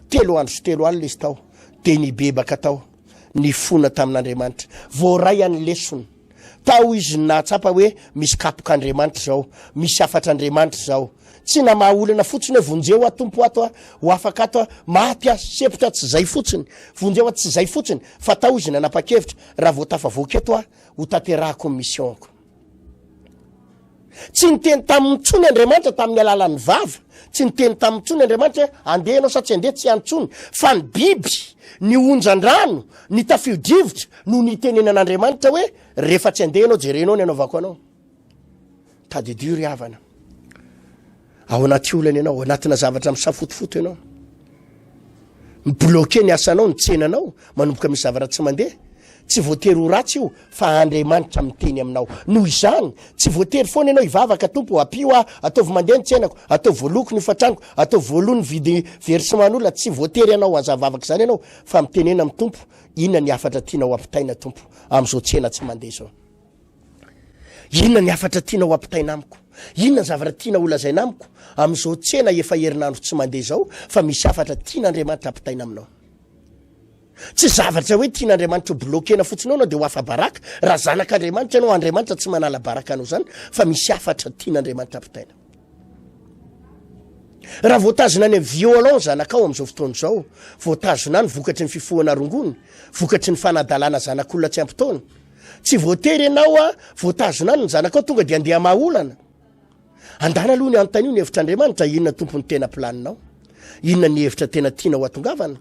Telo andro sy telo alina izy tao, dia nibebaka tao, nifona tamin'Andriamanitra. Voaray any lesona. Tao izy no nahatsapa hoe misy kapok'Andriamanitra izao, misy hafatr'Andriamanitra izao. Tsy namaha olana fotsiny hoe vonjeo aho Tompo ato aho, ho afaka ato aho, maty aho, sempotra aho, tsy izay fotsiny. Vonjeo aho, tsy izay fotsiny, fa tao izy nanapa-kevitra, raha vao tafavoaka eto aho, ho tanterahako ny mission-ko. Tsy niteny taminy intsony Andriamanitra tamin'ny alalan'ny vava, tsy niteny taminy intsony Andriamanitra hoe andeha ianao sa tsy andeha, tsy any intsony, fa ny biby, ny onjan-drano, ny tafio-drivotra no nitenenan'Andriamanitra hoe rehefa tsy andeha ianao jerenao ny anaovako anao. Tadidio ry havana, ao anaty olana ianao, ao anatina zavatra misafotofoto ianao, mi-bloquer ny asanao, ny tsenanao, manomboka misy zavatra tsy mandeha, tsy voatery ho ratsy io fa Andriamanitra miteny aminao. Noho izany, tsy voatery foana ianao hivavaka, Tompo, ampio aho, ataovy mandeha ny tsenako, ataovy voaloko ny hofan-tranoko, ataovy voaloa ny vidy versement-n'olona, tsy voatery hanao an'izany vavaka izany ianao, fa mitenena amin'ny Tompo, inona ny hafatra tianao hampitaina Tompo, amin'izao tsena tsy mandeha izao. Inona ny hafatra tianao hampitaina amiko? Inona ny zavatra tianao holazaina amiko amin'izao tsena efa herinandro tsy mandeha izao fa misy hafatra tian'Andriamanitra hampitaina aminao? Tsy zavatra hoe tian'Andriamanitra ho bloquer-na fotsiny ao ianao dia ho afa-baraka. Raha zanak'Andriamanitra ianao, Andriamanitra tsy manala baraka anao izany fa misy hafatra tian'Andriamanitra ampitaina. Raha voatazona any amin'ny violon ny zanakao amin'izao fotoana izao, voatazona any vokatry ny fifohana rongony, vokatry ny fanadalana zanak'olona tsy ampy taona. Tsy voatery ianao a, voatazona any ny zanakao tonga dia andeha hamaha olana. Andana aloha ny anontanio ny hevitr'Andriamanitra, inona Tompo ny tena planinao? Inona ny hevitra tena tianao hatongavana?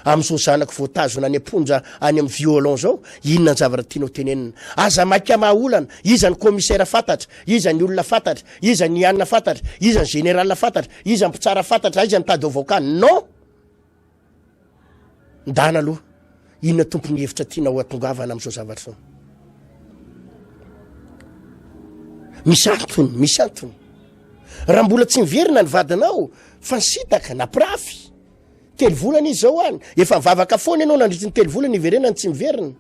Amin'izao zanako voatazona any am-ponja any amin'ny violon izao, inona ny zavatra tianao tenenina? Aza maika maha olana, iza ny commissaire fantatra, iza ny olona fantatra, iza ny anona fantatra, iza ny général fantatra, iza ny mpitsara fantatra, aiza ny tady avocat? Non! Ndana aloha, inona tompony hevitra tianao hatongavana amin'izao zavatra izao? Misy antony, misy antony. Raha mbola tsy miverina ny vadinao fa nisintaka na mpirafy, Telo volana izy zao any. Efa nivavaka foana ianao nandritry ny telo volana iverenany tsy miverina.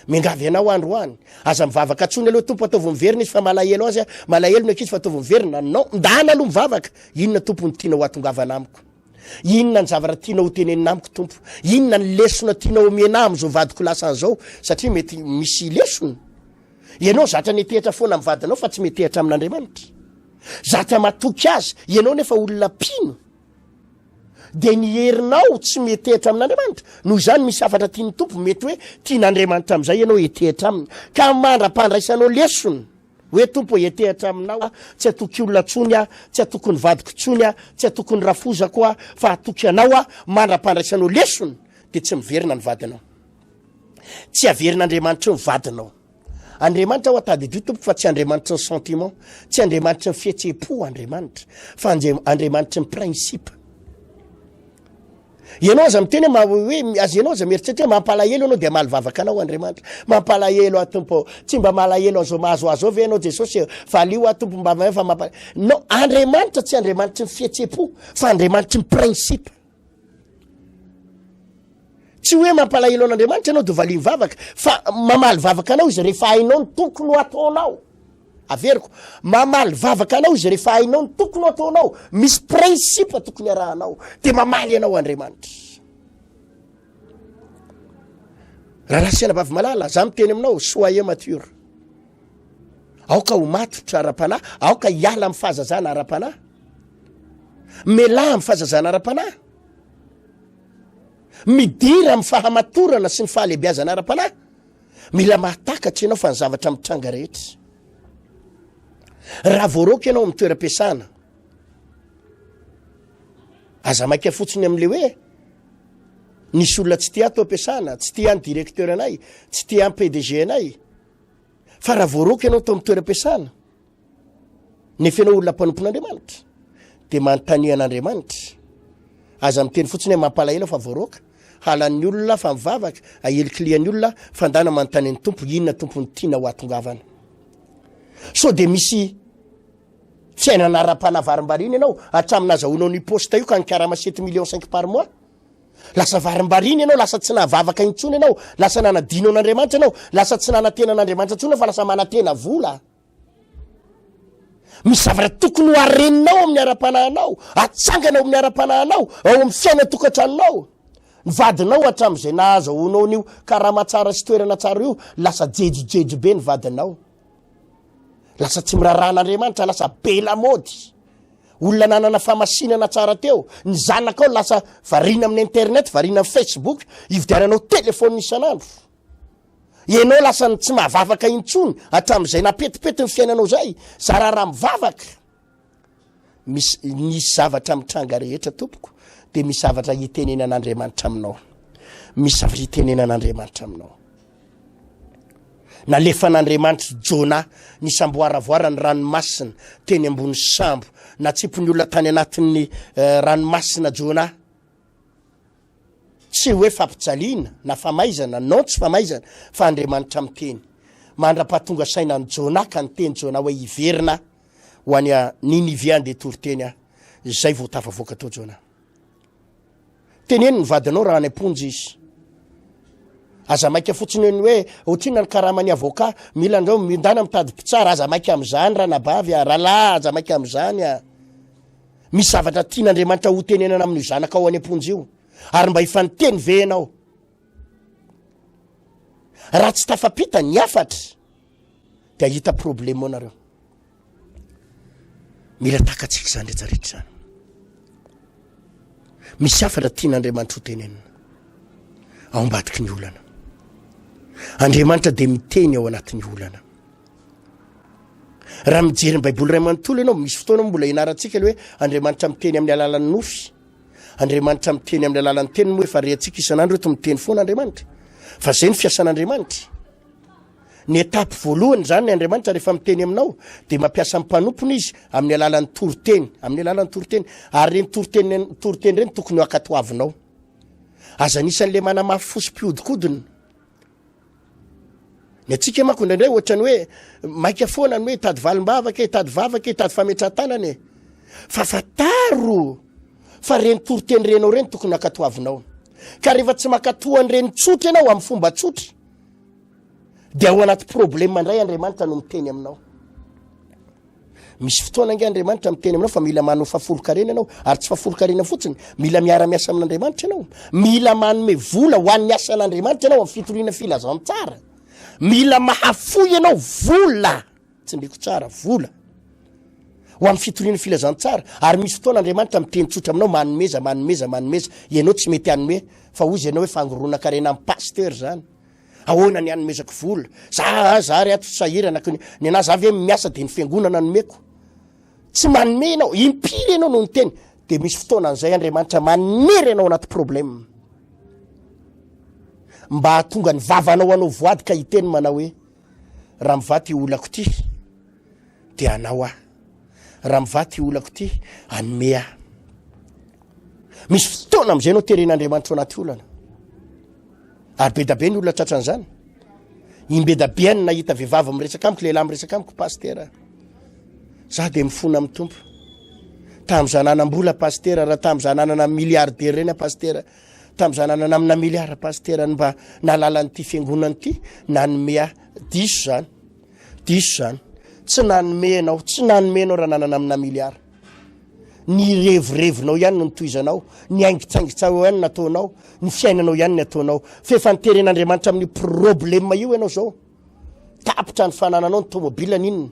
Miangavy anao androany. Aza mivavaka tsony aloha Tompo ataovy miverina izy fa malahelo azy aho. Malahelo ny ankizy fa ataovy miverina. Non, ndana aloha mivavaka. Inona Tompo no tianao hatongavana amiko? Inona ny zavatra tianao ho tenenina amiko Tompo? Inona ny lesona tianao omena ahy amin'izao vadiko lasa an'izao? Satria mety misy lesona. Ianao zatra netehatra foana amin'ny vadinao fa tsy metehatra amin'Andriamanitra. Zatra matoky azy. Ianao nefa olona mpino. dia ny herinao tsy mietehitra amin'Andriamanitra. Noho izany misy hafatra tian'ny Tompo, mety hoe tian'Andriamanitra amin'izay ianao hietehitra aminy. Ka mandra-pandraisanao lesona, hoe Tompo hietehitra aminao aho, tsy hatoky olona intsony aho, tsy hatoky ny vadiko intsony aho, tsy hatoky ny rafozako aho, fa hatoky anao aho, mandra-pandraisanao lesona, dia tsy miverina ny vadinao. Tsy averin'Andriamanitra eo ny vadinao. Andriamanitra hoa tadidio tompoko fa tsy Andriamanitry ny sentiment, tsy Andriamanitry ny fihetseham-po Andriamanitra, fa Andriamanitry ny principe. Ianao aza miteny hoe hoe aza ianao aza mieritreritra hoe mampalahelo ianao dia hamaly vavaka anao Andriamanitra. Mampalahelo aho Tompo. Tsy mba malahelo an'izao mahazo azy zao ve ianao Jesosy? Valio aho Tompo mba fa mampalahelo. Non, Andriamanitra tsy Andriamanitry ny fihetseham-po fa Andriamanitry ny principe. Tsy hoe mampalahelo an'Andriamanitra ianao dia valiany vavaka, fa mamaly vavaka anao izy rehefa hainao ny tokony ho ataonao. Averiko, mamaly vavaka anao izy rehefa hainao ny tokony ho ataonao. Misy principe tokony arahanao, dia mamaly anao Andriamanitra. Rahalahy sy anabavy malala, za miteny aminao, soyez mature. Aoka ho matotra ara-panahy, aoka hiala amin'ny fahazazana ara-panahy. Mialà amin'ny fahazazana ara-panahy. Midira amin'ny fahamatorana sy ny fahalehibiazana ara-panahy. Mila mahatakatra ianao fa ny zavatra mitranga rehetra. Raha voaroaka ianao amin'ny toeram-piasana, aza maika fotsiny amin'le hoe nisy olona tsy tia ato am-piasana, tsy tia ny directeur anay, tsy tia ny PDG anay. Fa raha voaroaka ianao tao amin'ny toeram-piasana, Nefa ianao olona mpanompon'Andriamanitra, dia manontania an'Andriamanitra. Aza miteny fotsiny hoe mampalahelo fa voaroaka, halan'ny olona fa mivavaka, ahilikilihan'ny olona fa ndana manontany ny Tompo, inona Tompo no tianao hahatongavana. Sao dia misy fiainana ara-panahy varimbariana ianao, hatramin'ny nazahoanao ny poste io ka nikarama sept millions cinq par mois. Lasa varimbariana ianao, lasa tsy nahavavaka intsony ianao, lasa nanadino an'Andriamanitra ianao, lasa tsy nanantena an'Andriamanitra intsony ianao fa lasa manantena vola. Misy zavatra tokony ho areninao amin'ny ara-panahinao, atsangana ao amin'ny ara-panahinao, ao amin'ny fiainan-tokantranonao. Ny vadinao hatramin'izay nahazahoanao an'io karama tsara sy toerana tsara io, lasa jejojejo be ny vadinao. Lasa tsy miraharaha an'Andriamanitra, lasa be lamaody. Olona nanana famasinana tsara teo, ny zanakao lasa variana amin'ny internet, variana amin'ny Facebook, ividiananao telephone isan'andro. Ianao lasa ny tsy mahavavaka intsony hatramin'izay napetipety ny fiainanao izay, zara raha mivavaka. Misy nisy zavatra mitranga rehetra tompoko dia misy zavatra hitenenan'Andriamanitra aminao. Misy zavatra hitenenan'Andriamanitra aminao. Nalefan'Andriamanitra Jona nisamboaravoara ny ranomasina teny ambony sambo. Natsipin'ny olona tany anatin'ny eh, ranomasina Jona. Tsy hoe fampijaliana na famaizana, non tsy famaizana, fa Andriamanitra miteny. Mandra-pahatonga saina an'i Jonah ka niteny Jonah hoe hiverina ho any a Ninive andeha toriteny aho. Izay vao tafavoaka tao Jonah. Teneno ny vadinao raha any am-ponja izy. Aza maika fotsiny eny hoe ohatrinona ny karaman'ny avocat, mila andreo mindana mitady mpitsara, aza maika amin'izany ranabavy a, rahalahy aza maika amin'izany a. Misy zavatra tian'Andriamanitra hotenenana amin'io zanakao any am-ponja io, ary mba efa niteny ve ianao? Raha tsy tafapita ny hafatra dia hahita problème ao nareo. Mila takatsika izany rehetra rehetra izany. Misy hafatra tian'Andriamanitra ho tenenina ao ambadiky ny olana. Andriamanitra dia miteny ao anatin'ny olana. Raha mijery ny Baiboly iray manontolo ianao, misy fotoana mbola ianarantsika le hoe Andriamanitra miteny amin'ny alalan'ny nofy. Andriamanitra miteny amin'ny alalan'ny teniny moa efa rehantsika isan'andro eto miteny foana Andriamanitra. Fa zay ny fiasan'Andriamanitra. Ny étape voalohany zany Andriamanitra rehefa miteny aminao dia mampiasa ny mpanompony izy amin'ny alalan'ny toriteny, amin'ny alalan'ny toriteny. Ary ireny toriteny toriteny ireny tokony ho ankatoavinao. Aza anisan'le manamafy fo sy mpihodinkodina. Ny antsika manko indraindray ohatrany hoe maika foana ny hoe hitady valim-bavaka e, hitady vavaka e, hitady fametrahan-tanana e. Fa fantaro fa reny toriteny renao reny tokony hankatoavinao. Ka rehefa tsy mankatoa an'ireny tsotra ianao amin'ny fomba tsotra, dia ao anaty problème indray Andriamanitra no miteny aminao. Misy fotoana ange Andriamanitra miteny aminao fa mila manao fahafolonkarena ianao, ary tsy fahafolonkarena fotsiny, mila miara-miasa amin'Andriamanitra ianao. Mila manome vola ho an'ny asan'Andriamanitra ianao amin'ny fitoriana filazantsara. Mila mahafoy ianao vola, tsindriko tsara, vola ho amin'ny fitoriana filazantsara. Ary misy fotoana Andriamanitra miteny tsotra aminao, manomeza, manomeza, manomeza. Ianao tsy mety hanome, fa hozy ianao hoe fangoronan-karena amin'ny pasteur zany. Ahoana ny hanomezako vola? Za a, za ry ato sahirana ko ny anahy za ve miasa de ny fiangonana nomeko. Tsy manome ianao, impiry ianao no niteny, de misy fotoana an'izay Andriamanitra manery anao anaty problème. Mba hahatonga ny vavanao hanao voady ka hiteny manao hoe raha mivaha ty olako ty de hanao aho. Raha mivaha ty olako ty hanome aho. Misy fotoana am'izay ianao teren'Andriamanitra ao anaty olana. Ary be da be ny olona tratran'izany. Imbedabe any nahita vehivavy miresaka amiko, lehilahy miresaka amiko, pasitera. Za dia mifona amin'ny Tompo. Tamin'izaho nanam-bola pasitera, raha tamin'izaho nanana milliardaire ireny aho pasitera, tamin'izaho nanana amina milliard pasitera, ny mba nahalala an'ity fiangonana ity, nanome ahy. Diso izany. Diso izany. Tsy nanome ianao, tsy nanome ianao raha nanana amina milliard. Ny revirevinao ihany no nitohizanao, ny haingitsaingitsao ihany no nataonao, ny fiainanao ihany ny ataonao. Fa efa niteren'Andriamanitra amin'io problème io ianao zao. Tapitra ny fanananao, ny tomobile n'inona.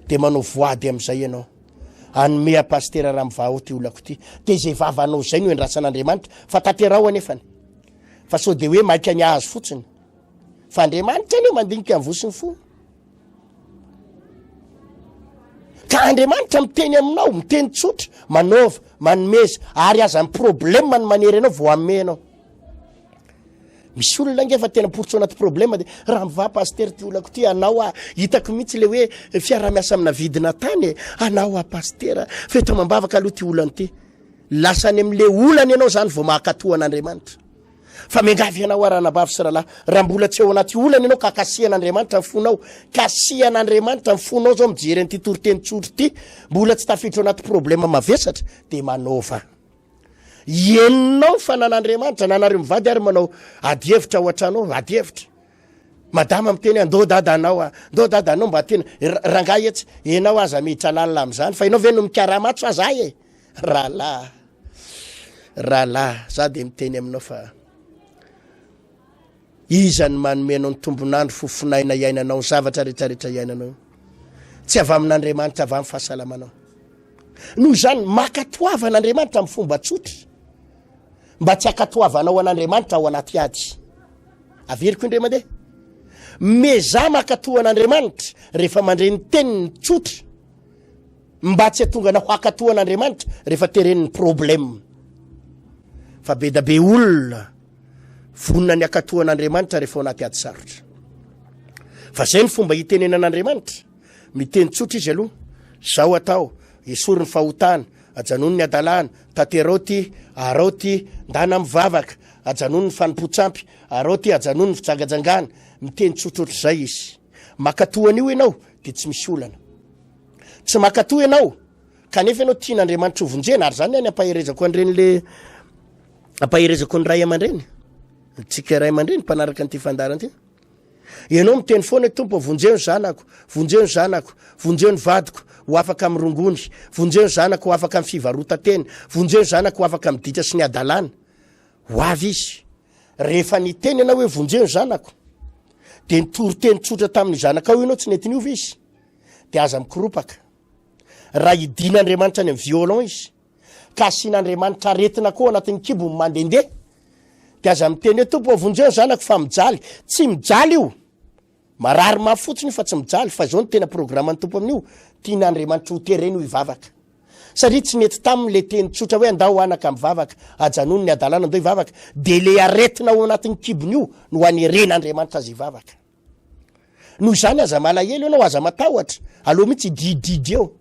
Dia manao voady amin'izay ianao. Anome a pasitera raha mivaha ao ty olako ty. Dia izay vavanao izay no endrasan'Andriamanitra. Fa tanteraho anefany. Fa sao dia hoe maika ny hahazo fotsiny. Fa Andriamanitra anie mandinika ny voa sy ny fo. Ka Andriamanitra miteny aminao, miteny tsotra, manaova, manomeza, ary aza ny problème ny manery anao vao hanome ianao. Misy olona ange fa tena porotso anaty problème de raha mivaha pasitera ty olako ty anao ah, hitako mihitsy le hoe fiaraha-miasa amina vidina tany e, anao ah pasitera, fa eto amam-bavaka aloha ty olana ty. Lasa any am'le olana ianao zany vao mahakatoa an'Andriamanitra. Fa miangavy anao aho ranabavy sy rahalahy, raha mbola tsy ao anaty olana ianao ka kasihan'Andriamanitra ny fonao, kasihan'Andriamanitra ny fonao zao mijery an'ity toriteny tsotra ity, mbola tsy tafiditra ao anaty problema mavesatra, dia manaova. Henonao ny fanan'Andriamanitra, na nareo mivady ary manao adihevitra ao an-trano ao, adihevitra. Madama miteny hoe andao dada anao a, ndao dada anao mba tena, rangahy etsy, ianao aza miditra lalina amin'izany, fa ianao ve no mikarama ato sa za e? Rahalahy, rahalahy, za dia miteny aminao fa iza no manome anao ny tombon'andro fofonaina iainanao, ny zavatra rehetrarehetra iainanao. Tsy avy amin'Andriamanitra, avy amin'ny fahasalamanao. Noho izany, makatoava an'Andriamanitra amin'ny fomba tsotra, mba tsy hakatoavanao an'Andriamanitra ao anaty ady. Averiko indray mandeha. Meza makatoa an'Andriamanitra rehefa mandre ny teniny tsotra. Mba tsy hatonga anao hakatoa an'Andriamanitra rehefa teren'ny problème. Fa be da be olona vonona ny hakatoa an'Andriamanitra rehefa ao anaty ady sarotra. Fa zay ny fomba hitenenan'Andriamanitra. Miteny tsotra izy aloha. Zao atao, esory ny fahotana, ajanony ny hadalana, tanterao ty, arao ty, ndana mivavaka, ajanony ny fanompoan-tsampy, arao ty, ajanony ny fijangajangana. Miteny tsotra ohatr'izay izy. Makatoa an'io ianao dia tsy misy olana. Tsy mankatò ianao, kanefa ianao tian'Andriamanitra ho vonjena, ary izany ny ampaherezako an'ireny le ampaherezako ny ray aman-dreny, antsika ray aman-dreny mpanaraka an'ity fandaharana ity. Ianao miteny foana hoe Tompo vonjeo ny zanako, vonjeo ny zanako, vonjeo ny vadiko ho afaka amin'ny rongony, vonjeo ny zanako ho afaka amin'ny fivarotan-tena, vonjeo ny zanako ho afaka amin'ny ditra sy ny hadalana. Ho avy izy. Rehefa niteny ianao hoe vonjeo ny zanako. De nitory teny tsotra tamin'ny zanakao ianao tsy nety niova izy. De aza mikoropaka. Raha idin'Andriamanitra any amin'ny violon izy, ka asian'Andriamanitra aretina koa ao anatin'ny kibony mandehandeha, de aza miteny hoe Tompo ô vonjeo ny zanako fa mijaly. Tsy mijaly io. Marary mafy fotsiny io fa tsy mijaly, fa izao no tena programan'ny Tompo amin'io, tian'Andriamanitra ho tereny io hivavaka. Satria tsy nety taminy le teny tsotra hoe andao anaka mivavaka, ajanony ny hadalana andao hivavaka, de le aretina ao anatin'ny kibony io no haneren'Andriamanitra azy hivavaka. Noho izany aza malahelo ianao, aza matahotra, aleo mihitsy hidididy eo.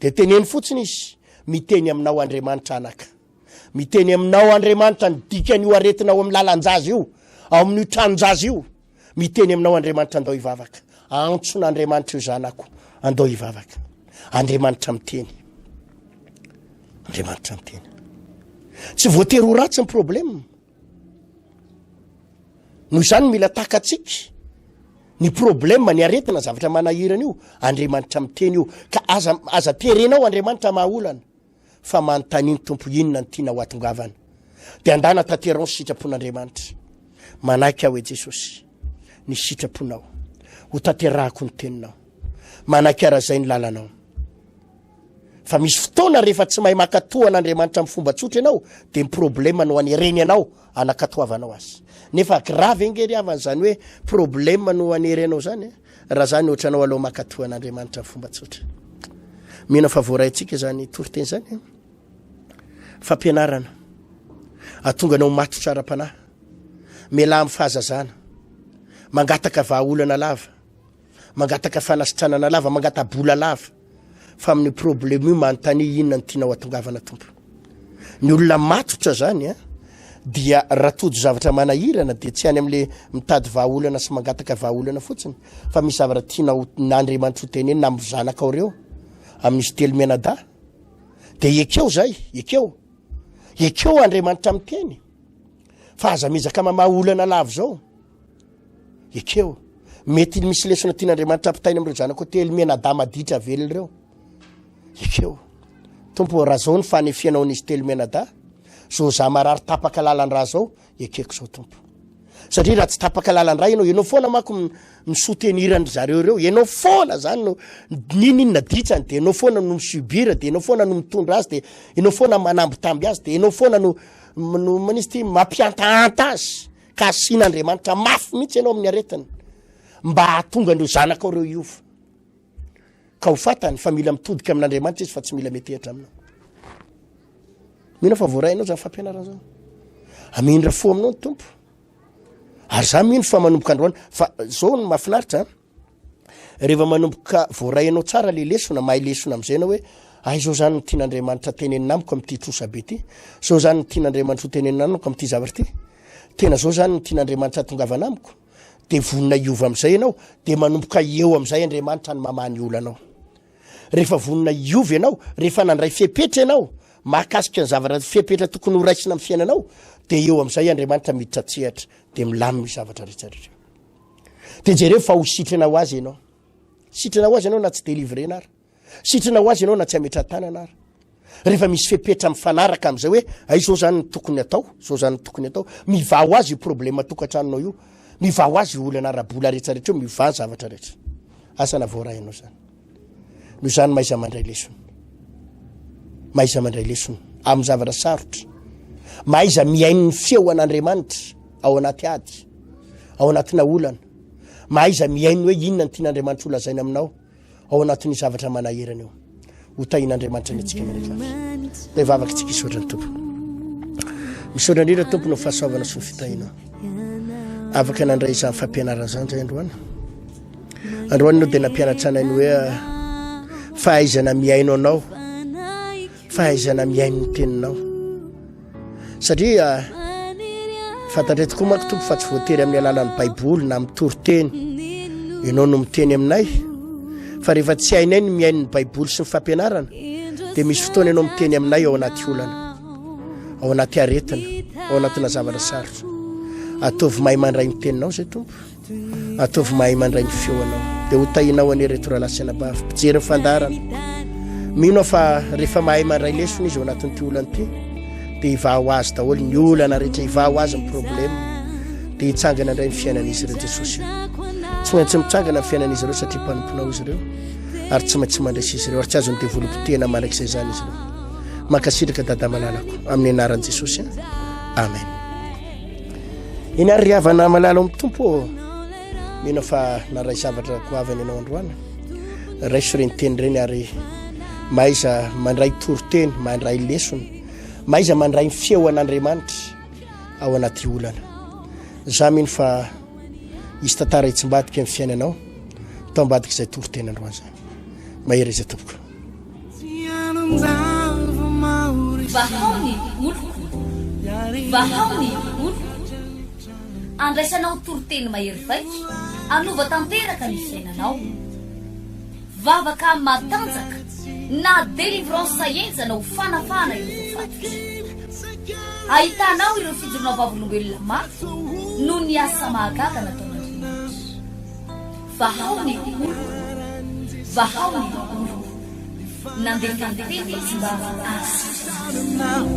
De teneno fotsiny izy, miteny aminao Andriamanitra anaka. Miteny aminao Andriamanitra ny dikan'io aretina ao amin'ny lalan-jaza io, ao amin'io tranon-jaza io. Miteny aminao Andriamanitra andao hivavaka. Antson'Andriamanitra io zanako, andao hivavaka. Andriamanitra miteny. Andriamanitra miteny. Tsy voatery ho ratsy ny problème. Noho izany mila takatsika ny problème, ny aretina, zavatra manahirana io, Andriamanitra miteny io. Ka aza aza terenao Andriamanitra maha olana. Fa manontania ny Tompo inona no tianao hatongavana. Dia andana tanterao ny sitrapon'Andriamanitra. Manaiky aho e Jesosy ny sitraponao. Ho tanterahako ny teninao. Manaiky arazay ny lalanao. Fa misy fotoana rehefa tsy mahay mankatoa an'Andriamanitra amin'ny fomba tsotra ianao dia ny problème no anereny anao anakatoavanao azy. Nefa grave ange ry havana izany hoe problème no anery anao izany e. Raha zany ohatranao aleo mankatoa an'Andriamanitra amin'ny fomba tsotra. Mino fa voaraintsika izany toriteny izany e. Fampianarana. Atonga anao matotra ara-panahy. Mialà amin'ny fahazazana. Mangataka vahaolana lava. Mangataka fanasitranana lava, mangata-bola lava. Fa amin'ny problème io manontania inona no tianao hatongavana Tompo. Ny olona matotra zany a dia raha tojo zavatra manahirana dia tsy any am'le mitady vahaolana sy mangataka vahaolana fotsiny fa misy zavatra tianao n'Andriamanitra ho tenenina amin'ny zanakao reo amin'izy telo mianadahy dia ekeo zay, ekeo, ekeo Andriamanitra miteny fa aza miezaka mamaha olana lava zao. Ekeo. Mety misy lesona tian'Andriamanitra ampitaina amin'ireo zanakao telo mianadahy maditra velona ireo. Ekeo. Tompo, raha zao ny fanefianao an'izy telo mianadahy, zao za marary tapaka lalan-drà zao, ekeko zao Tompo. Satria raha tsy tapaka lalan-drà ianao, ianao foana manko mi-soutenir an-dry zareo ireo, ianao foana zany no n'inon'inona ditsany, de ianao foana no mi-subir, de ianao foana no mitondra azy, de ianao foana manambitamby azy, de ianao foana no no manisy ty mampiantahanta azy. Ka asian'Andriamanitra mafy mihitsy ianao amin'ny aretina mba hahatonga an'ireo zanakao ireo hiova. Ka ho fantany fa mila mitodika amin'Andriamanitra izy fa tsy mila metehatra aminao. Mino fa voarainao izany fampianarana izany. Amindra fo aminao ny Tompo. Ary za mino fa manomboka androany fa zao no mahafinaritra. Rehefa manomboka voaray anao tsara le lesona, mahay lesona amizay ianao hoe ay zao zany no tian'Andriamanitra tenenina amiko amin'ity trosa be ty, zao zany no tian'Andriamanitra ho tenenina amiko amin'ity zavatra ty, tena zao zany no tian'Andriamanitra hatongavana amiko, de vonona hiova amizay ianao, de manomboka eo amizay Andriamanitra ny mamaha ny olanao. Rehefa vonona hiova ianao, rehefa nandray fepetra ianao mahakasika ny zavatra fepetra tokony ho raisina amin'ny fiainanao, de eo amizay Andriamanitra miditra an-tsehatra, de milamina io zavatra rehetra rehetra io. De jereo fa ho sitrana ho azy ianao. Sitrana ho azy ianao na tsy délivrena ara. Sitrana ho azy ianao na tsy ametra-tanana ara. Rehefa misy fepetra mifanaraka amin'izay hoe ay zao zany ny tokony atao, zao zany ny tokony atao, mivaha ho azy io problème tokantranonao io, mivaha ho azy io olana ara-bola rehetrarehetra io, mivaha ny zavatra rehetra. Asa na voaray ianao zany. Noho izany mahaiza mandray lesona. Mahaiza mandray lesona amin'ny zavatra sarotra. Mahaiza mihaino ny feo an'Andriamanitra ao anaty ady, ao anatina olana. Mahaiza mihaino hoe inona ny tian'Andriamanitra holazaina aminao ao anatin'io zavatra manahirana io. Ho tahin'Andriamanitra ny antsika mianakavy. Dia vavaka isika hisaotra ny Tompo. Misaotra indrindra Tompo no fahasoavana sy ny fitahiana. Afaka nandray izany fampianarana izany indray androany. Androany no dia nampianatra anay ny hoe ah, fahaizana mihaino anao, fahaizana mihaino ny teninao. Satria ah, fantatray tokoa manko Tompo fa tsy voatery amin'ny alalan'ny Baiboly na amin'ny toriteny ianao no miteny aminay fa rehefa tsy hainay ny mihaino ny Baiboly sy ny fampianarana dia misy fotoana ianao miteny aminay ao anaty olana, ao anaty aretina, ao anatina zavatra sarotra. Ataovy mahay mandray ny teninao izay Tompo. Ataovy mahay mandray ny feo anao. Dia ho tahinao anie ireto rahalahy sy anabavy mpijery ny fandaharana. Mino aho fa rehefa mahay mandray lesona izy ao anatin'ity olana ity, dia hivaha ho azy daholo ny olana rehetra, hivaha ho azy ny problème, dia hitsangana indray ny fiainan'izy ireo Jesosy. Tsy maintsy mitsangana ny fiainan'izy ireo satria mpanomponao izy ireo ary tsy maintsy mandresy izy ireo ary tsy azon'ny devoly potehina mandrakizay izany izy ireo. Mankasitraka Dada malalako amin'ny anaran'i Jesosy. Amen. Eny ary ry havana malala ao amin'ny Tompo ô. Mino fa naray zavatra goavana ianao androany. Raiso ireny teny ireny ary mahaiza mandray toriteny, mandray lesona, mahaiza mandray ny feo an'Andriamanitra ao anaty olana. Za mino fa hisy tantara hitsimbadika ny fiainanao tao ambadik'izay toriteny androany izany. Mahereza tompoko. Vahao ny oloko. Vahao ny oloko. Andraisanao toriteny mahery vaika, hanova tanteraka ny fiainanao. Vavaka matanjaka na délivrance henjana ho fanafahana ireo voafatotra. Ahitanao ireo fijoroana vavolombelona mafy noho ny asa mahagaga nataon'Andriamanitra. Vahao ny oloko, vahao ny oloko. Nandefa ny teny izy mba hahasitrana azy.